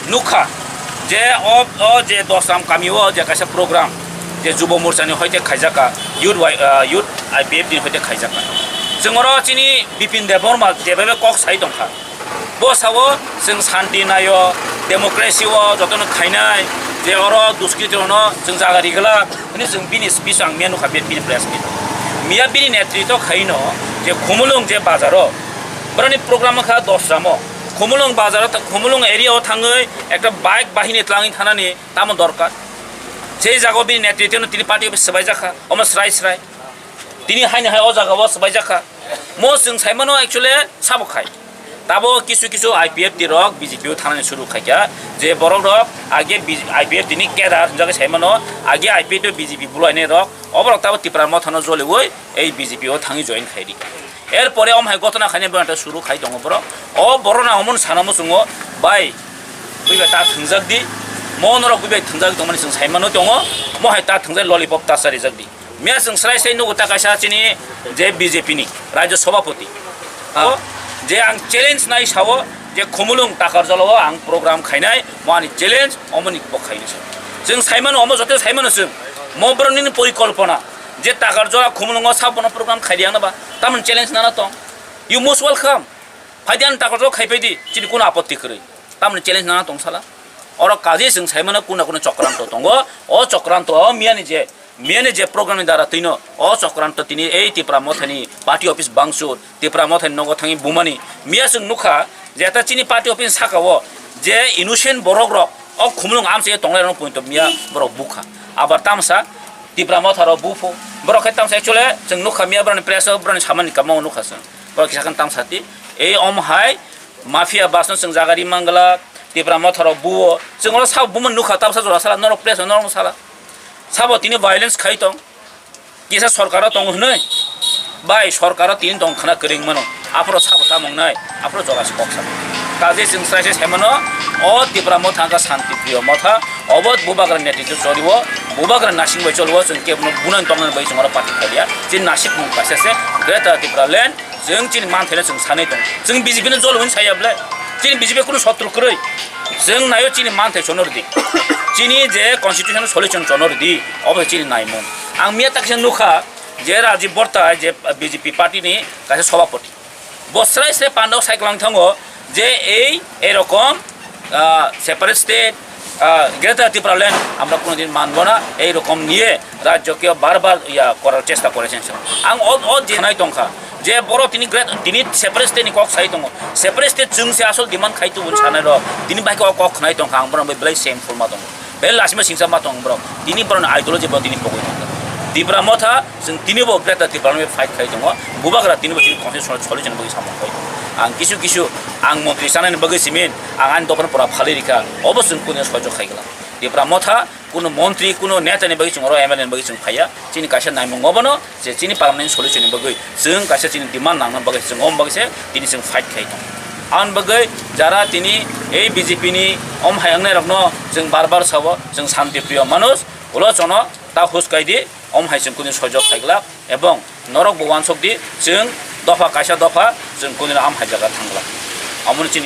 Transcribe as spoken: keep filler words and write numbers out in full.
Nukha je o, o je Dosram kami o je kaisa program je Jubo Morcha ni hoite khaijak kha, Youth Y-, ah, Youth I P F T ni hoite khaijak kha. Chwng oro chini Bipin Debbarma je bai bai kok sai tongkha. Bo sao chwng santi naio, democracy o jotono khainai, je oro duskriti rokno chwng jaga rigwlak, hwnwi chwng bini speech ang miya nukha, bini press meet. Miya bini netritw khaino je Khumulwng je bazaro, boroni program wngkha Dosramo. Khumulwng bazaro tha-, Khumulwng area o thangwi ekta bike bahini twlangwi thanani tamo dorkar. Sei jagao bini netritwno tini party office swbaijak kha, omo srai srai. Tini haino hai o jagao swbaijak kha. Mo chwng saimano actually sabo khai. Tabo kisu kisu I P F T rok B J P o thanani suru khaikha, je borok rok age B-, I P F T ni cadre hwnjagwi saimano, age I P F T o B J P bulainai rok, oborok tabo Tipra Mothano joliwi ei B J P o thangwi join khaidi. Er pore omo hai gotona khainai borok suru khai tongo borok. O borok na omo sana muchungo, bai, buibai ta thwngjak di, mo norok buibai thwngjak tongmani chwng saimano tongo, mo hai ta thwngjak lollipop ta charijak di. Miya chwng srai srai nugo ta kaisa chini je B J P ni Rajya Sabhapati. Ah, je ang challenge nai sao je Khumulwng Takarjala o ang program khainai, mo ani challenge omoni bo khainai sa. Chwng saimano omo joto saimano chwng. Mo borok nini porikolpona je Takarjala Khumulwng o sabono program khaidi ang ba tamon challenge nana tong. You most welcome. Phaidi ang Takarjala khaipaidi chini kuno apotti kwrwi. Tamni challenge nana tong sala. Oro kaje chwng saimano kuna kuna chokranto tongo. O chokranto o miyani je, miyani je program ni dara twino o chokranto tini ei Tipra Mothani party office bangsur, Tipra Mothani nogo thangwi bumani. Miya chwng nukha je ta chini party office saka o je innocent borok rok o Khumulwng amsa ye tonglai rok pointo miya borok bukha. Abar tamsa Tipra Motha rok bupho. Borok khe tamsa actually chwng nukha miya borokni press o borokni samani kamo nukha chwng. Borok kisa khe tamsa ti. Ei om hai Mafia basno chwng jaga ri mangla, Tipra Motha rok buo. Chwng oro sabo bumo nukha, tabsa jora sala, norok press norok sala. Sabo tini violence khai tong. Kisa sorkaro tong hwnwi. Bai sorkaro tini tong khna kwrwng mano. Aphro sabo tamung nai, aphro jora se kok sabo. Kaje chwng srai se saimano, o Tipra Motha wngkha Shanti Priyo Motha, obo Bubagra netritw choliwo, Bubagra nasing bai choliwo, chwng kebono bunan tongna bai chwng oro party khaiya. Chini nasik mung kaisa se Greater Tipraland. Chwng chini manthaino chwng sanwi tongo. Chwng B J P no jolo hwnwi saya ble. Chini B J P kunu sotru kwrwi. Chwng naio chini manthai chono rwdi. Chini je constitution solution chono rwdi. Obo chini naimung. Ang miya taksa nukha je Rajiv Borta je B J P party ni kaisa sobhapoti. Bo srai srai pandao sai kwlang thango je ei erokom, ah, separate state, ah, Greater Tipraland আমরা কোনোদিন মানব না, এই রকম নিয়ে রাজ্যকে বারবার ইয়া করার চেষ্টা করেছেন। Ang o, o je khnai tongkha, je boro tini great, tini separate state ni kok sai tongo, separate state chwng se asol demand khai tubun sanai rok, tini bai o kok khnai tongkha, ang bono bai belai same forma tongo. Belai lasima singsa ma tong borok. Tini borokni ideology bo tini pogwi tongkha. Tipra Motha, chwng tini bo Greater Tipraland bai fight khai tongo. Bubagra tini bo chini constitution solution bagwi samung khai tongo. Ang kisu kisu, ang montri chanani bagwi simin, ang ani dophano pura phalwi rikha. Obo chwng kunu sohojog khai glak. Tipra Motha, kunu montri, kunu neta ni bagwi chwng oro M L A ni bagwi chwng phaiya. Chini kaisa naimung obono, je chini permanent solution ni bagwi chwng kaisa chini demand nangna bagwi chwng om bagwi se tini chwng fight khai tong. Aboni bagwi jara tini ei B J P ni om hai wngnai rokno chwng bar bar sabo, chwng Shanti Priyo Manoj, ulo chono ta hus kai di, om hai chwng kunu sojok khai glak, ebong norok bo wansok di, chwng dopha kaisa dopha chwng kunu am hai jaga thang glak. Amoni chini